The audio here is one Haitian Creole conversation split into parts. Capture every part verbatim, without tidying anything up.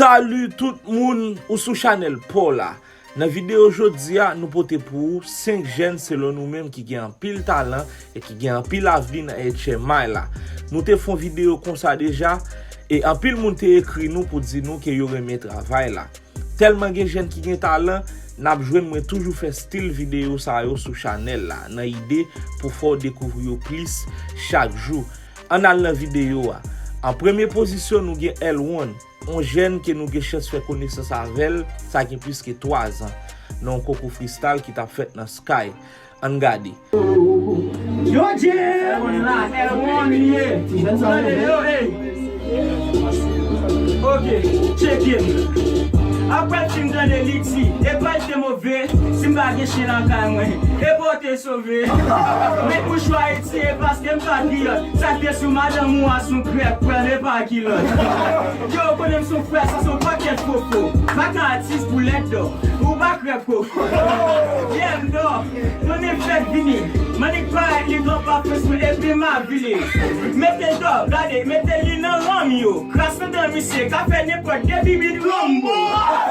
Salut tout moun, ou sou chanèl pa w la. Nan videyo jodi a, nou pote pou ou senk jèn selon nou menm ki gen anpil talan e ki gen anpil avni nan H M I la. Nou te fè yon videyo konsa deja, e anpil moun te ekri nou pou di nou ke yo renmen travay la. Tèlman gen jèn ki gen talan, n ap jwenn mwen toujou fè stil videyo sa yo sou chanèl la, nan ide pou fè w dekouvri yo plis chak jou. Ann al nan videyo a. An premye pozisyon, nou gen L one, yon jèn ke nou gen chans fè konesans avè l, sa gen plis ke twa zan, nan yon konkou freestyle ki t ap fèt nan Sky. Ann gade. Yo, Jay! L one la, L one li ye. Tande, yo, ey. Ok, tcheke m. Apre fim tande li di, e pa l te move, si m pa gen chen lakay mwen, e pa w te sove. Met mouchwa etire paske m pa griyòt. Sa k te sou madanm ou a sou krèk, pran e pa kilòt. Yo, konnen m sou frè, sa se yon pakèt fofo. Pa ka atis pou lèt dò. Ou pa krèk koko. Yeah, m dò. Konnen fèt vini. Mannik parèt li gran pa fes mwen epi m avili. Mete dò, gade, mete li nan ranm yo. Kras nan dan misye, ka fè nenpòt de bibit Rambo. Gad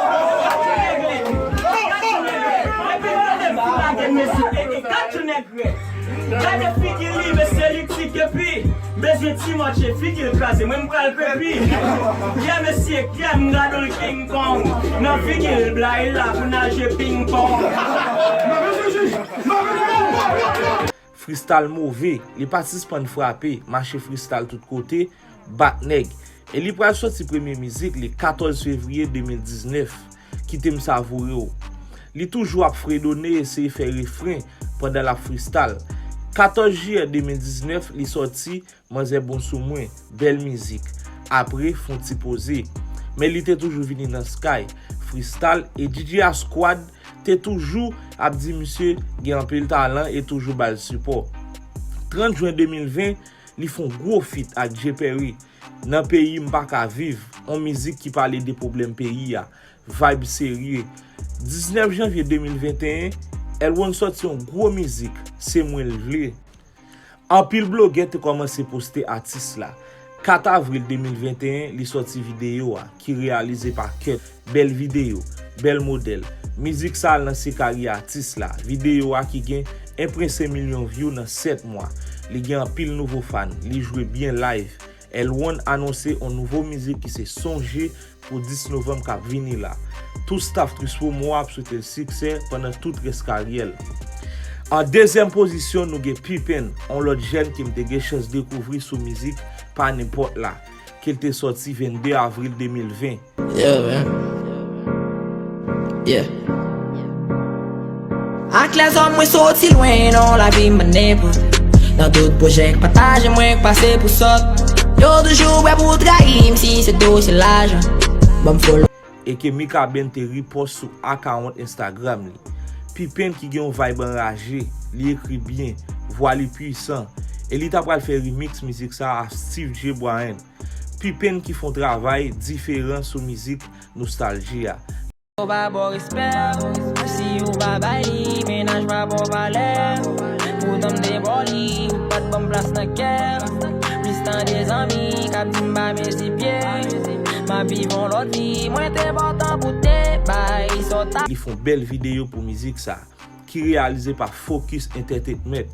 yon nèg rèd. Epi tande m pou lage mesye, e, e, gad yon nèg rèd. Gade figi li, mesye, li ti kepi. Bezwen ti mòtche, figi l kraze, mwen m pral krepi. Yeah, mesye, kè m gade l King Kong. Nan figi l, bla, e la pou naje ping pong. Freestyle move, li pa sispann frape, mache freestyle tout kote, bat nèg. E li pral sòti premye mizik li katòz fevriye de mil diznèf, Kite m savoure w. Li toujou ap fredone, eseye fè refren pandan l ap freestyle. Katòz jiyè de mil diznèf, li sòti Manzè bon sou mwen, bèl mizik. Apre, fè yon ti poze. Men li te toujou vini nan Sky, freestyle, e D J A Squad te toujou ap di misye gen anpil talan e toujou ba l sipò. Trant jen de mil ven, li fè yon gwo feat ak Jay Perry, Nan Peyi M Pa Ka Viv, yon mizik ki pale de pwoblèm peyi a, vibe serye. Diznèf janvye de mil venteyen, L one sòti yon gwo mizik, Se Mwen L Vle. Anpil blogè te kòmanse poste atis la. Kat avril de mil venteyen, li sòti videyo a, ki reyalize pa Cut. Bèl videyo, bèl modèl. Mizik sa a lanse karyè atis la. Videyo a ki gen en pwen senk milyon view nan sèt mwa. Li gen anpil nouvo fan. Li jwe byen live. L one anonse yon nouvo mizik ki se Sonje pou dis novanm k ap vini la. Tout staff Tris Promo a ap swete l siksè pandan tout rès karyè l. An dezyèm pozisyon, nou gen Pippen, yon lòt jèn ke m te gen chans dekouvri sou mizik Pa Nenpòt La, ke l te sòti vennde avril de mil ven. Yeah, man. Yeah. Ak lèzòm mwen soti lwen nan lavi m pa nenpòt. Nan tout pwojè k pataje mwen k pase pou sòt. Yo toujou prè pou trayi m si se dosye lajan. Ban m follow. E ke Mikaben te repost sou akawont Instagram li. Pippen ki gen yon vibe anraje, li ekri byen, vwa li pwisan, e li ta pral fè remix mizik sa a Steve J Bryan. Pippen ki fè yon travay diferan sou mizik Nostalji a. Ou pa ba w respè, si ou pa bay li, mennaj pa ba w valè. Poutan m te ba w li, ou pa t ban m plas nan kè m. Plis tande zanmi k ap di m pa mezi pye. M ap viv yon lòt vi, mwen te enpòtan pou te bay sa w ta. Li fè yon bèl videyo pou mizik sa, ki reyalize pa Focus Entertainment.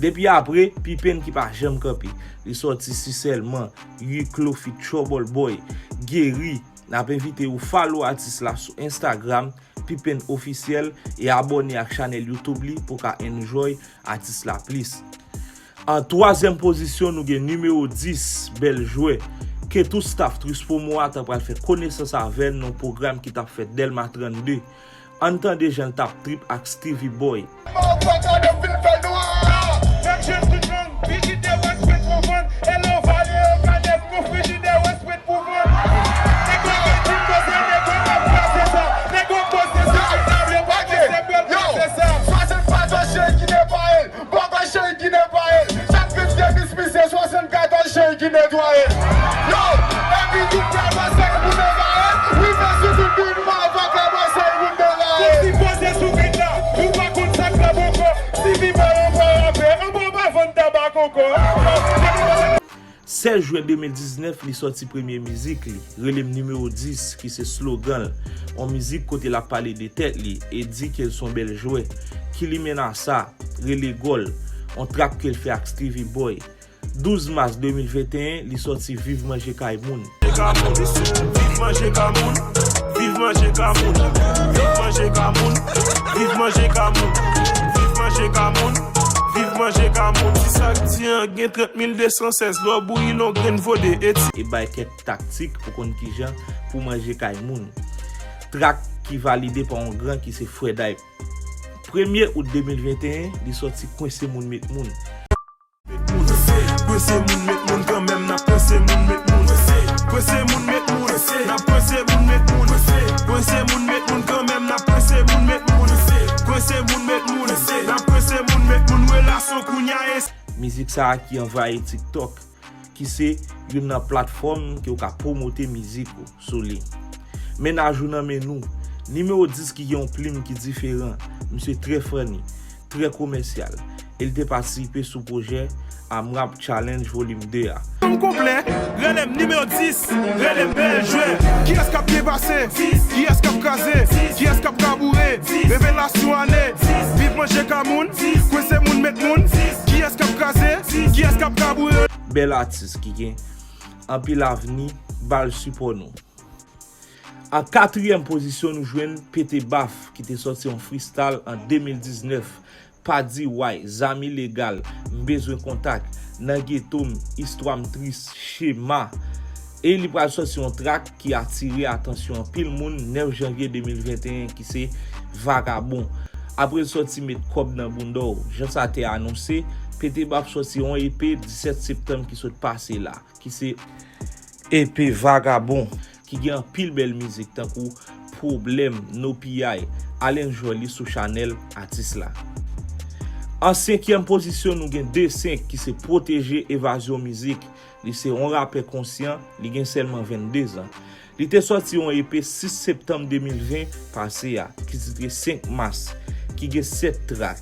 Depi apre, Pippen ki pa janm kanpe. Li sòti Si Sèlman, Huis Clos feat Trouble Boy, Geri. N ap envite ou follow atis la sou Instagram, Pippen Officiel, e abòne ak chanèl YouTube li pou w ka enjoy atis la plis. An twazyèm pozisyon, nou gen nimewo dis, Bèl Jwè, ke tout staff Tris Promo a ta pral fè konesans avè l nan yon pwogram ki t ap fèt Dèlma trannde. Ann tande jan l t ap trip ak Stevie Boy. Motherfucker, nou vin fè nwa. Nèg jwenn tout gang, frijidè wès pwent pou vann. Hello, vale yo kanèt pou frijidè wès pwent pou vann. Nèg yo gen tout koze, nèg yo ap kraze sa. Nèg yo poze sou ti tab, yo pa gen sèbèl, yo kraze sa. Swasannkatorz cheri ki netwaye l. Bòkò cheri ki netwaye l. Chak fim se Miss Misye, swasannkatorz cheri ki netwaye l. Yo, epi tout bèl bòsèy pou netwaye l. Wi, men si tout moun mò avèk la bòsèy pou netwaye l. Kòm si poze sou bit la, ou pa konn sa k la poko. Si vi bò yo pa rapè, anba w pa vann tabak ankò. Sèz jen de mil diznèf, li sòti premye mizik li, Rele m nimewo dis, ki se slogan l, yon mizik kote l ap pale de tèt li e di ke l se yon bèl jwè. Kilimena sa, Rele Gòl, yon trap ke l fè ak Stevie Boy. Douz mas de mil venteyen, li sòti Viv Manje Kay Moun. Viv manje ka moun, viv manje ka moun, viv manje ka moun, viv manje ka moun, viv manje ka moun, viv manje ka moun. Ti sa k di an gen trant mil de san sèz, lè w bouyi l yon grenn vode eti. E bay kèk taktik pou konn kijan pou manje kay moun. Trak ki valide pa yon gran ki se Fred Hype. Premye out de mil venteyen, li sòti Kwense Moun Met Moun. Kwense moun met moun kanmenm, n ap kwense moun met moun. Kwense moun met moun, n ap kwense moun met moun. Kwense moun met moun kanmenm, n ap kwense moun met moun. Kwense moun met moun, n ap kwense moun met moun. Relasyon kounya e. Mizik sa a ki anvayi TikTok, ki se youn nan platfòm ke w ka pwomote mizik ou sou li. Mennaj ou nan men nou. Nimewo dis ki gen yon plim ki diferan. Misye trè funny, trè komèsyal. E l te patisipe sou pwojè Amrap Challenge Volume de a. Konplè, rele m nimewo dis, rele m bèl jwè. Kiyès k ap byen pase? Kiyès k ap kraze? Kiyès k ap kaboure? Revelasyon ane. Viv manje ka moun, kwense moun met moun. Kiyès k ap kraze? Kiyès k ap kaboure? Bèl atis ki gen anpil avni, ba l sipò nou. An katriyèm pozisyon, nou jwenn Pete Baf, ki te sòti yon freestyle an de mil diznèf, Pa di way, Zam Ilegal, M Bezwen Kontak, Nan Geto M, Istwa M Tris, Chema. E li pral sòti yon trak ki atire atansyon anpil moun nèf janvye de mil venteyen, ki se Vagabon. Apre l sòti Met Kòb Nan Bounda W, jan sa te anonse, Pete Baf sòti yon E P disèt septanm ki sot pase la, ki se E P Vagabon, ki gen anpil bèl mizik tankou Pwoblèm, No P I. Al enjoy li sou chanèl atis la. An senkyèm pozisyon, nou gen D senk, ki se Pwoteje Evazyon Mizik. Li se yon rapè konsyan, li gen sèlman vennde zan. Li te sòti yon E P sis septanm de mil ven pase a, ki titre Senk Mas, ki gen sèt trak.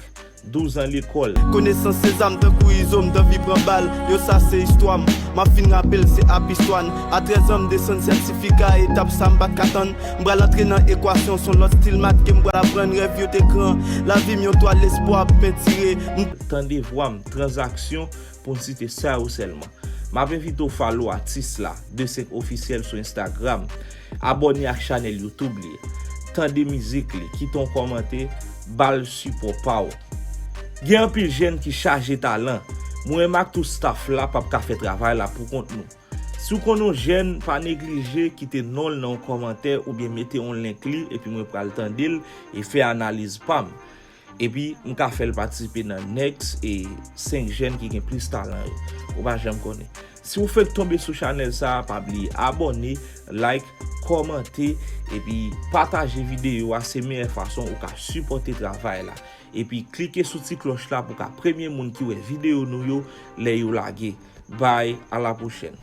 Douz an lekòl. Konesans se zam tankou izo, m t anvi pran bal. Yo, sa se istwa m. M ap fin rape l, se ap istwa n. A trèz an, m desann sètifika, etap sa m pa t ka tann. M pral antre nan ekwasyon, s on lòt stil mat ke m pral aprann. Rèv yo te gran, lavi m yon twal, lespwa ap pentire. M tande vwa m, tranzaksyon, pou n site sa yo sèlman. M ap envite w follow atis la, D senk Officiel sou Instagram. Abòne ak chanèl YouTube li. Tande mizik li, kite yon kòmantè, ba l sipò pa w. Gen anpil jèn ki chaje talan. Mwen menm ak tout staff la p ap ka fè travay la pou kont nou. Si w konn yon jèn, pa neglije kite non l nan yon kòmantè oubyen mete yon link li epi mwen pral tande l e fè analiz pa m. Epi, m ka fè l patisipe nan next e senk jèn ki gen plis talan yo. Ou pa janm konnen. Si w fenk tonbe sou chanèl sa a, pa bliye abòne, like, kòmante, epi pataje videyo a. Se meyè fason ou ka sipòte travay la. Epi, klike sou ti klòch la pou w ka premye moun ki wè videyo nou yo lè yo lage. Bye, à la prochaine.